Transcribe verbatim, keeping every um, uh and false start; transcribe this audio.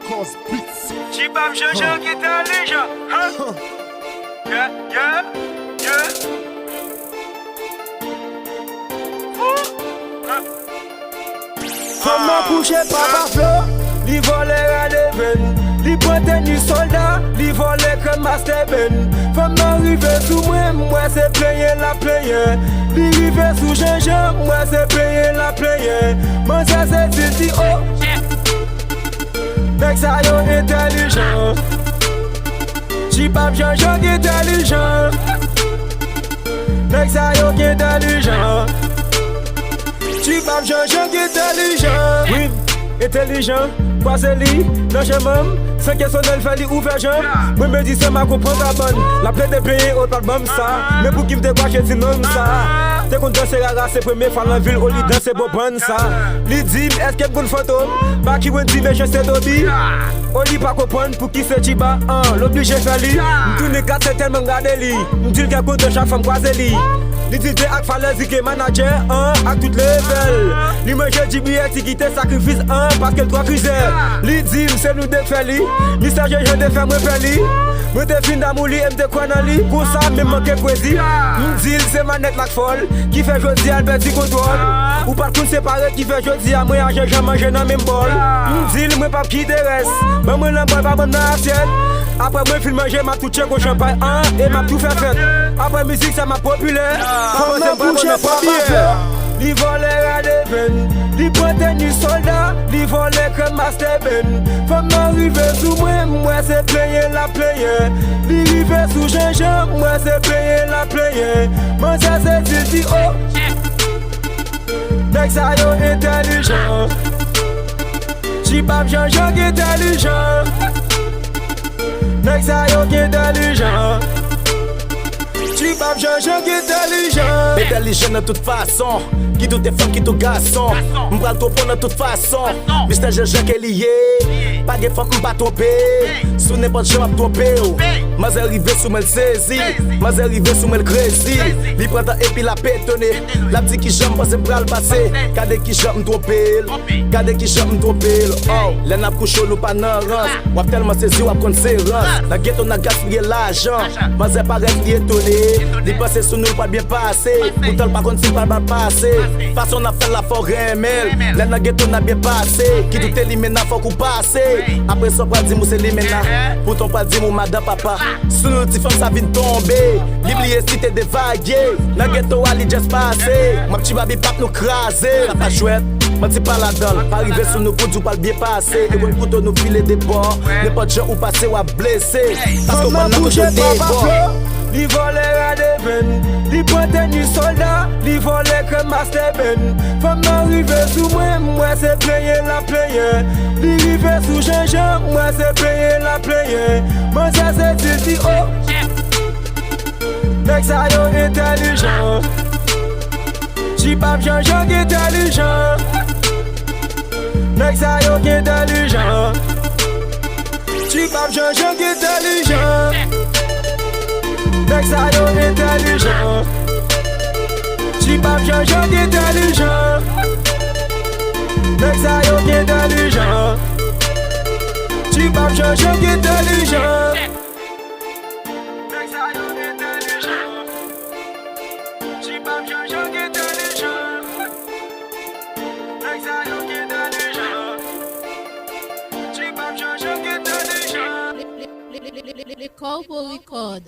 Cause beats. Ti Bab Jean-Jean ki entèlijan. Huh? Yeah, yeah, yeah. Ooh. Huh? Fanm nan kouche papa Flo, li vòlè radeven. Li pran teni sòlda, li vòlè krèm Master Ben. Fanm nan rive sou mwen, m wè se plenyen l ap plenyen. Li rive sou Jean-Jean, m wè se plenyen l ap plenyen. Manzè sezi, l di oh. Nèg sa yo entèlijan. Ti Bab Jean-Jean ki entèlijan. Nèg sa yo ki entèlijan. Ti Bab Jean-Jean ki entèlijan. Wi, entèlijan. Kwaze li nan chemen m. San kesyone l fè li ouvè janm. Mwen men di sa m a konprann kabann. L ap plede plenyen, oh, l pa t ban m sa. Men pouki m te kwache ti nonm sa. Te konn danse rara, se premye fwa nan vil, oh, li danse bò bann sa. Li di m, èske m konn Fantom? Baky, Wendyy, Mechanste, Toby. Oh, li pa konprann pouki se Chiba, an, l oblije fè li. M tounen kat sèt tèlman m gade li. M di l kè kontan chak fwa m kwaze li. Li di l te ak Falèz, li ke manadjè, an, ak tout level. Li manje G B X, li kite sakrifis, an, paske l twò krizè. Li di m se nou de k fè li. Mistè Jeje te fè mwen pè li. Mwen te fin damou li e m te kwè nan li. Konsa, men m manke kwezi. M di l se manèt la k fòl. Ki fè jodi a l pèdi kontwòl. Ou pa t konn separe, ki fè jodi a mwen a Jeje manje nan menm bòl. M di l mwen p ap kite rès. Ban mwen lanmò, pa ban m nan asyèt. Apre mwen fin manje, m ap tou tcheko chanpay an, e m ap tou fè fèt. Apre mizik sa, m ap popilè. Fanm nan kouche papa Flo. Li vòlè radeven. Li pran teni sòlda, li vòlè krèm Master Ben. Fanm nan rive sou mwen, m wè se plenyen l ap plenyen. Li rive sou Jean-Jean, m wè se plenyen l ap plenyen. Manzè sezi, l di oh. Nèg sa yo entèlijan. Ti Bab Jean-Jean ki entèlijan. Nèg sa yo ki entèlijan. Ti Bab Jean-Jean ki entèlijan. Entèlijan nan tout fason. Kit ou te fanm, kit ou gason. M pral twonpe w nan tout fason. Mistè Jeje ke li ye. Pa gen fanm m pa twonpe. Sou nenpòt jan m ap twonpe w. Manzè rive sou mwen l sezi. Manzè rive sou mwen l krezi. Li pran tan epi l ap etone. L ap di kijan m panse m pral pase. Gade kijan m twonpe l. Gade kijan m twonpe l. Oh, lè n ap kouche w nou pa nan rans. W ap tèlman sezi w ap konn se rans. Nan geto n ap gaspiye lajan. Manzè parèt li etone. Li panse sou nou l pral byen pase. Poutan l pa konn si l pral mal pase. Fason n ap fè l la fò w renmen l. Lè nan geto n ap byen pase. Kit ou te limena fòk ou pase. Apre sa w pral di m ou se limena. Poutan w pral di m ou madan papa. Sou nou ti fanm sa vin tonbe. Li bliye si te devage. Nan geto a li just pase. M ap Chiba, bip ap nou kraze. Sa pa jwèt. Manti pa ladan l. Pa rive sou nou pou di w pral byen pase. E kout kouto nou file de bò. Nenpòt jan ou pase w ap blese. Paske w pran nan kote de bò. Li vòlè radeven. Li pran teni sòlda. Li vòlè krèm Master Ben. Fanm nan rive sou mwen, m wè se plenyen l ap plenyen. Li rive sou Jean-Jean, m wè se plenyen l ap plenyen. Manzè sezi, l di oh. Nèg sa yo entèlijan. Ti Bab Jean-Jean ki entèlijan. Nèg sa yo ki entèlijan. Ti Bab Jean-Jean ki entèlijan. Nèg sa yo entèlijan. Ti Bab Jean-Jean ki entèlijan. Nèg sa yo ki entèlijan. Ti Bab Jean-Jean ki entèlijan. Nèg sa yo entèlijan. Ti Bab Jean-Jean ki entèlijan. Nèg sa yo ki entèlijan. Ti Bab Jean-Jean ki entèlijan. Le, le, le, le, le, le, le Corbeau Record.